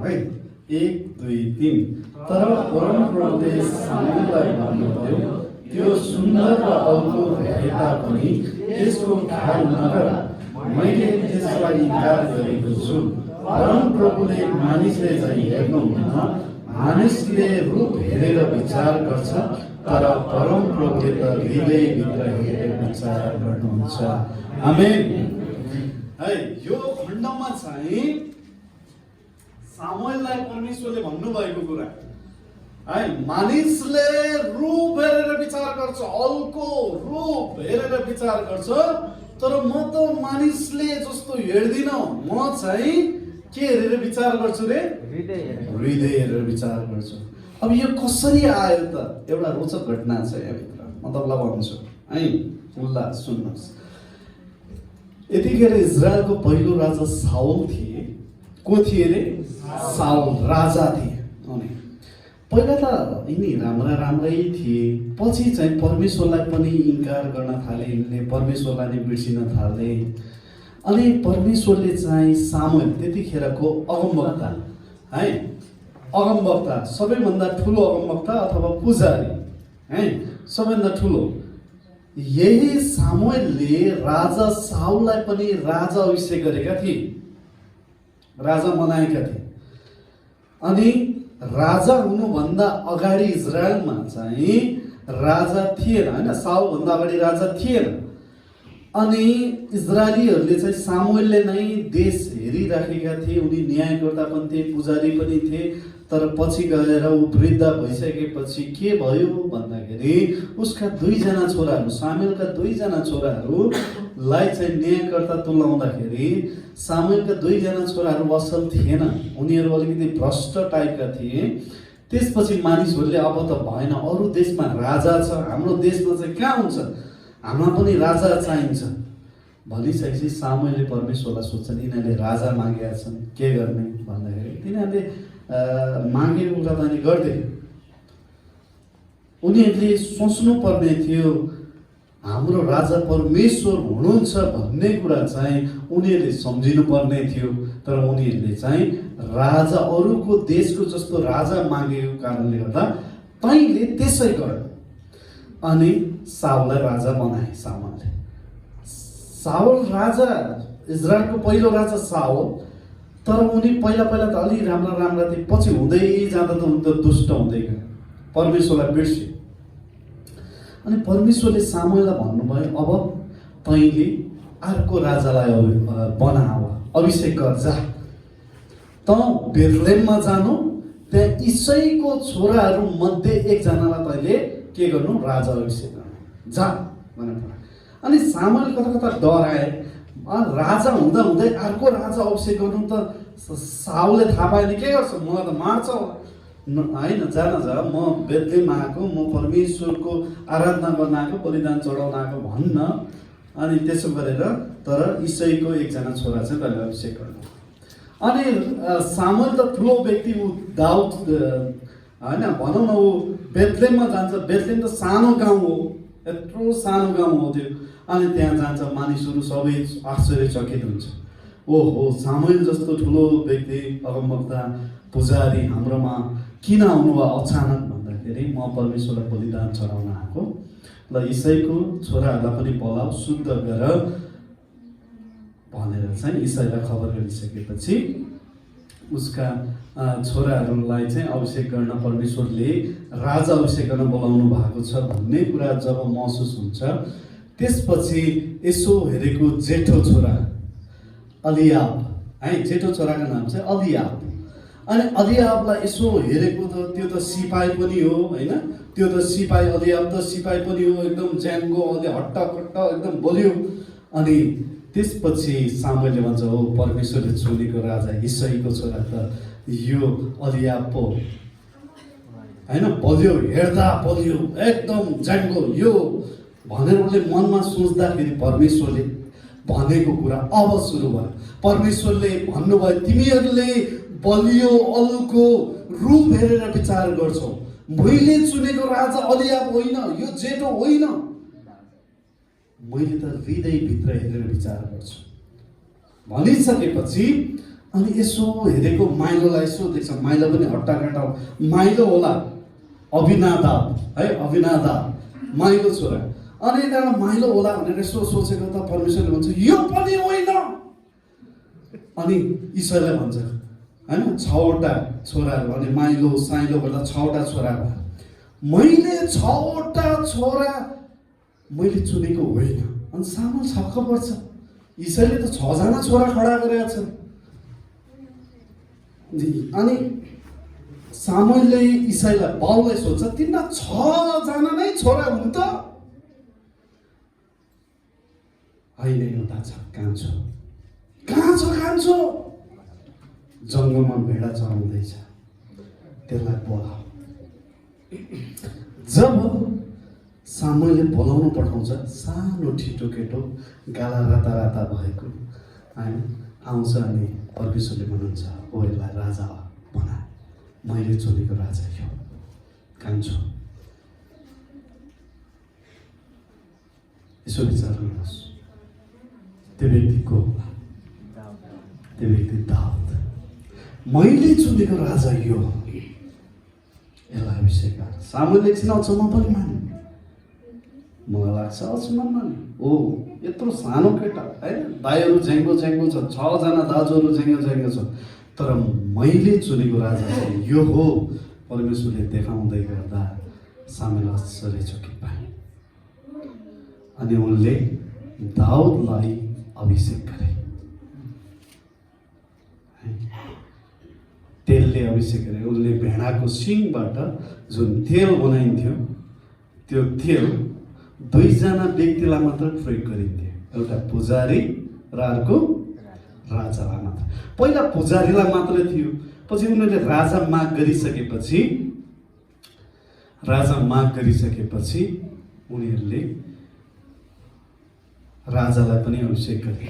है। 1 2 3 तर परमप्रभुले सामुएललाई भन्नुभयो, त्यो सुन्दर र अल्को भए तापनि त्यसको ख्याल नगर, मैले त्यसलाई इन्कार गरेको छु। परमप्रभुले मानिसले चाहिँ हेर्नुहुन्न, मानिसले रूप हेरेर विचार गर्छ, तर परमप्रभुले त हृदयभित्र हेरेर विचार गर्नुहुन्छ। आमेन। है, यो खण्डमा चाहिँ सामुएललाई परमेश्वरले भन्नुभएको कुरा है, मानिसले रूप हेरेर विचार गर्छ, अल्को रूप हेरेर विचार गर्छ, तर म त मानिसले जस्तो हेर्दिन, म चाहिँ के हेरेर विचार गर्छु रे? हृदय हेरेर विचार गर्छु। अब यो कसरी आयो त? एउटा रोचक घटना छ यहाँभित्र, म तपाईँलाई भन्छु है, उल्ला सुन्नुहोस्। यतिखेर इजरायलको पहिलो राजा साउल थिए। को थिए रे? साउल राजा थिए। अनि पहिला त यिनी राम्रै थिए, पछि चाहिँ परमेश्वरलाई पनि इन्कार गर्न थाले, यिनले परमेश्वरलाई नै बिर्सिन थाले। अनि परमेश्वरले चाहिँ सामुएल, त्यतिखेरको अगमवक्ता है, अगमवक्ता सबैभन्दा ठुलो अगमवक्ता अथवा पुजारी है, सबैभन्दा ठुलो, यही सामुएलले राजा साउललाई पनि राजा अभिषेक गरेका थिए, राजा बनाएका थिए। अनि राजा हुनुभन्दा अगाडि इजरायलमा चाहिँ राजा थिएन हैन, साउलभन्दा अगाडि राजा थिएन। अनि इजरायलीहरूले चाहिँ सामुएलले नै देश हेरिराखेका थिए, उनी न्यायकर्ता पनि थिए, पुजारी पनि थिए। तर पछि गएर ऊ वृद्ध भइसकेपछि के भयो भन्दाखेरि उसका दुईजना छोराहरू, सामुएलका दुईजना छोराहरूलाई चाहिँ न्यायकर्ता तुल्याउँदाखेरि सामुएलका दुईजना छोराहरू असल थिएन, उनीहरू अलिकति भ्रष्ट टाइपका थिए। त्यसपछि मानिसहरूले अब त भएन, अरू देशमा राजा छ, हाम्रो देशमा चाहिँ कहाँ हुन्छ, हामीलाई पनि राजा चाहिन्छ भनिसकेपछि सामुएलले परमेश्वरलाई सोध्छन्, यिनीहरूले राजा मागेका छन्, के गर्ने भन्दाखेरि तिनीहरूले मागेको कुरा त अनि गर्दै, उनीहरूले सोच्नु पर्ने थियो हाम्रो राजा परमेश्वर हुनुहुन्छ भन्ने कुरा चाहिँ उनीहरूले सम्झिनु पर्ने थियो। तर उनीहरूले चाहिँ राजा अरूको देशको जस्तो राजा मागेको कारणले गर्दा तैँले त्यसै गर। अनि साउललाई राजा बनाए सामुएलले। साउल राजा, इजरायलको पहिलो राजा साउल। तर उनी पहिला त अलि राम्रा थिए, पछि हुँदै जाँदा त उनी त दुष्ट हुँदै गए, परमेश्वरलाई बिर्से। अनि परमेश्वरले सामुएललाई भन्नुभयो, अब तैँले अर्को राजालाई बनाऊ, अभिषेक गर, जा त बेथलेहममा जानु, त्यहाँ इसाईको छोराहरू मध्ये एकजनालाई तैँले के गर्नु, राजा अभिषेक गर्नु, जा भनेर। अनि सामुएल कता डराए, राजा हुँदै अर्को राजा अभिषेक गर्नु त साउलले थाहा पायो भने के गर्छ, मलाई त मार्छ होइन, जान जा, म बेथलेहम आएको, म परमेश्वरको आराधना गर्न आएको, बलिदान चढाउन आएको भन्न। अनि त्यसो गरेर तर इसाईको एकजना छोरा चाहिँ तैँले अभिषेक गर्नु। अनि सामुएल त ठुलो व्यक्ति, ऊ दाउद होइन, भनौँ न, ऊ बेथलेहममा जान्छ। बेथलेहम त सानो गाउँ हो, यत्रो सानो गाउँ हो त्यो। अनि त्यहाँ जान्छ, मानिसहरू सबै आश्चर्यचकित हुन्छ, ओहो सामुएल जस्तो ठुलो व्यक्ति, अगमवक्ता, पुजारी हाम्रोमा किन आउनुभयो अचानक भन्दाखेरि म परमेश्वरलाई बलिदान चढाउन आएको, ल इसाईको छोराहरूलाई पनि बोलाऊ, शुद्ध गर भनेर चाहिँ इसाईलाई खबर गरिसकेपछि उसका छोराहरूलाई चाहिँ अभिषेक गर्न परमेश्वरले राजा अभिषेक गर्न बोलाउनु भएको छ भन्ने कुरा जब महसुस हुन्छ, त्यसपछि यसो हेरेको जेठो छोरा अलियाब है, जेठो छोराको नाम चाहिँ अलियाब। अनि अलियाबलाई यसो हेरेको त त्यो त सिपाही पनि हो होइन, त्यो त सिपाही, अलियाब त सिपाही पनि हो, एकदम ज्याङ्गो, अलि हट्टाकट्टा एकदम बलियो। अनि त्यसपछि सामुएलले भन्छ, हो परमेश्वरले चुनेको राजा इसाईको छोरा त यो अलियाब पो होइन, बलियो, हेर्दा बलियो, एकदम ज्याङ्गो यो भनेर उसले मनमा सोच्दाखेरि परमेश्वरले भनेको कुरा अब सुरु भयो। परमेश्वरले भन्नुभयो, तिमीहरूले बलियो अल्को रूप हेरेर विचार गर्छौ, मैले चुनेको राजा अलियाब होइन, यो जेठो होइन, मैले त हृदयभित्र हेरेर विचार गर्छु भनिसकेपछि अनि यसो हेरेको माइलोलाई यसो देख्छ, माइलो पनि हट्टाकट्टा माइलो होला, अभिनादाब है, अभिनादाब माइलो छोरा। अनि त्यहाँबाट माइलो होला भनेर यसो सोचेको त परमेश्वरले भन्छ यो पनि होइन। अनि ईश्वरले भन्छ होइन 6वटा छोराहरू, अनि माइलो साइलो गर्दा 6वटा छोरा भयो। मैले 6वटा छोरा मैले चुनेको होइन। अनि सामुएल छक्क पर्छ, ईश्वरले त 6जना छोरा खडा गरेका छन्। अनि सामुएलले ईसाईलाई बाउलाई सोध्छ तिमीलाई 6जना नै छोरा हुन् त? होइन एउटा छ कान्छो। कहाँ छ कान्छो? जङ्गलमा भेडा चराउँदैछ, त्यसलाई बोलाऊ। जब सामुएलले बोलाउन पठाउँछ, सानो ठिटो केटो गाला राता राता भएको होइन आउँछ। अनि परमेश्वरले भन्नुहुन्छ ओ यसलाई राजा बना, मैले चुनेको राजा यो कान्छो। यसो विचार गर्नुहोस्, त्यो व्यक्ति को होला? त्यो व्यक्ति दाउद। मैले चुनेको राजा यो, यसलाई अभिषेक गर। सामुएलले एकछिन अचम्म पनि माने, मलाई लाग्छ अचम्म माने। ओ यत्रो सानो केटा होइन, दाइहरू झ्याङ्गो झ्याङ्गो छ, 6जना दाजुहरू झ्याङ्गो झ्याङ्गो छ, तर मैले चुनेको राजा चाहिँ यो हो। परमेश्वरले देखाउँदै गर्दा सामुएल आश्चर्यचकित भए। अनि उनले दाउदलाई अभिषेक गरे, तेलले अभिषेक गरे। उनले भेडाको सिङबाट जुन तेल बनाइन्थ्यो, त्यो तेल 2जना व्यक्तिलाई मात्र प्रयोग गरिन्थ्यो, एउटा पुजारी र अर्को राजालाई मात्र। पहिला पुजारीलाई मात्रै थियो, पछि उनीहरूले राजा माग गरिसकेपछि उनीहरूले राजालाई पनि अभिषेक गरे।